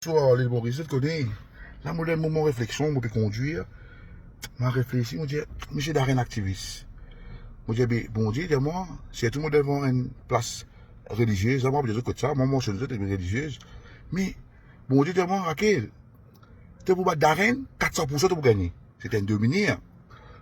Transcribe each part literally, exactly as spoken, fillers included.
Swar, Lil Moris, zot kone, la mo dan enn moman refleksion, mo pe kondwir, mo reflesi, mo dir, misie Darren aktivis. Mo dir, be, Bondie, dir mwa, sirtou mo devan enn plas reliziez, la mo pa dir zot kot sa, mo mansionn zot, enn reliziez. Me, Bondie dir mwa, Rakel, to pou bat Darren, kat san poursan to pou gagne. Se enn dominer.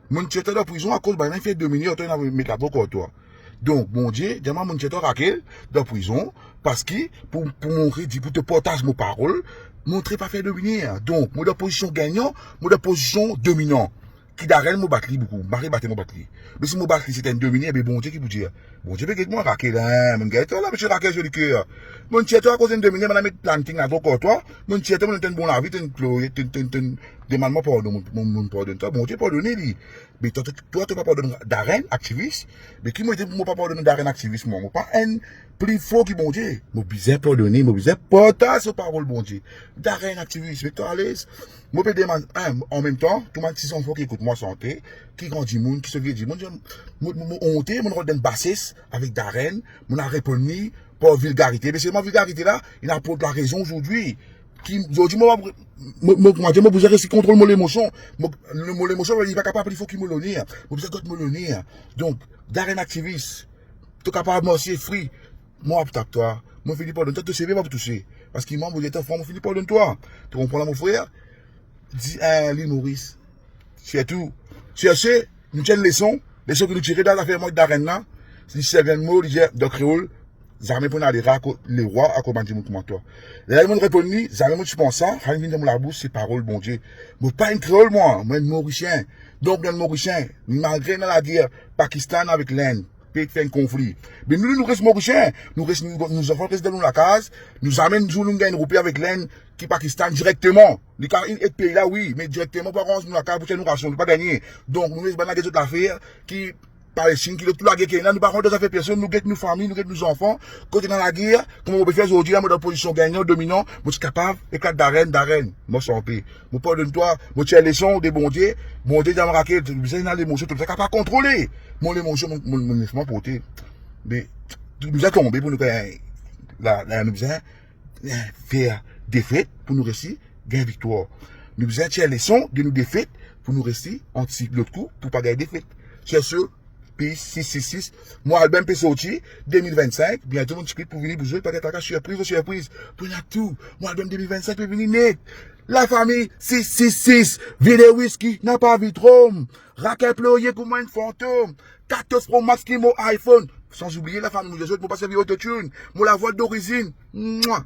Monn tir twa dan prizon akoz bann fer dominer, to ena met ladrog ar twa. Donk, Bondie dir mwa, monn tir twa Rakel dan prizon, parski pou, pou monn redi, pou to partaz mo parol, montre pa fer dominer. Donk, mo dan pozision gagnan, mo dan pozision dominan. Ki Darren mo bat li boukou, mo pa rebat li, mo bat li. Me si mo bat li, se enn dominer, be Bondie ki pou dir? Bondie pe get mwa, Rakel, hein, monn gagn twa la, misie Rakel zoli ker. Monn tir twa akoz enn dominer, monn met planting ladrog ar twa, monn tir twa, monn donn twa enn bon lavi, to enn plore, to enn, to enn, to enn demann mwa pardon, mo, mo, mo pardonn twa, Bondie pardone li. Me twa, twa, twa, to pa pardonn Darren aktivis, me ki mo ete pou mo pa pardonn Darren aktivis, mwa? Mo pa enn pli for ki Bondie. Mo bizin pardone, mo bizin partaz so parol Bondie. Darren aktivis, met twa alez. Mo pe demann, hein, anmemtan, tou bann ti zanfan ki ekout mwa sante, ki gran dimoun, ki so vie dimoun, mo, mo, mo onte, mo rant dan bases avek Darren, mo al reponn li par vilgarite. Me selman vilgarite la, inn aport larezon azordi. Ki, zordi, mo, mo, mo, kouma dir, mo bizin resi kontrol mo lemosion. Mo, mo lemosion, li pa kapav pli for ki mo loner. Mo bizin gard mo loner. Donk, Darren aktivis, to kapav marse fri. Mo ap tap twa. Mo fini pardonn twa, to seve pa pou touse. Parski mwa, mo dir twa fran, mo fini pardonn twa. To konpran la, mo frer? Di, eh, Lil Moris. Sirtou, sirse, nou tir enn leson, leson ki nou tire dan zafer mwa ek Darren la, li servi enn mo, li dir, dan kreol, zame pou ena lerwa akoz bann dimoun kouma twa. Lerla monn reponn li, zame mo ti pans sa, sa inn vinn dan mo labous, se parol Bondie. Mo pa enn kreol mwa, mo enn Morisien. Donk, nou enn Morisien, malgre ena lager Pakistan avek Lenn, pe fer enn konfli. Me nou, nou res Morisien, nou res, nou, nou zanfan res dan nou lakaz, nou zame enn zour nou gagn enn roupi avek Lenn ki Pakistan direkteman. Li kapav inn ed pei la, wi, me direkteman pou aranz nou lakaz, pou tir nou rasion, nou pa gagne. Donk, nou les bann lager zot lafer, ki Palestin, ki lot, tou lager ki ena, nou pa rant dan zafer personn, nou get nou fami, nou get nou zanfan. Kot ena lager, kouma mo pe fer zordi la, mo dan pozision gagnan, dominan, mo ti kapav eklat Darren, Darren, mo sanpe. Mo pardonn twa, mo tir leson de Bondie. Bondie dir mwa, Rakel, to bizin ena lemosion, to bizin kapav kontrole mo lemosion, mo, mo, mo les mwa porte. Me, to bizin tonbe pou nou gagn, la, la, nou bizin, eh, fer defet pou nou resi gagn viktwar. Nou bizin tir leson de nou defet pou nou resi antisip lot kou pou pa gagn defet. Sirse, Peace, sis sis sis. Mo album pe sorti de mil vinn-sink, biento mo ti klip pou vini pou zot, pa get traka, sirpriz, sirpriz. Pou ena tou, mo album de mil vinn-sink pe vini net. Lafami, sis sis sis, vide wiski, napa vitrom. Rakel plore kouma enn fantom. Katorz Pro Max ki mo iPhone. San oubliye lafami, mo dir zot, mo pa servi autotune. Mo lavwa dorizinn. Mwa.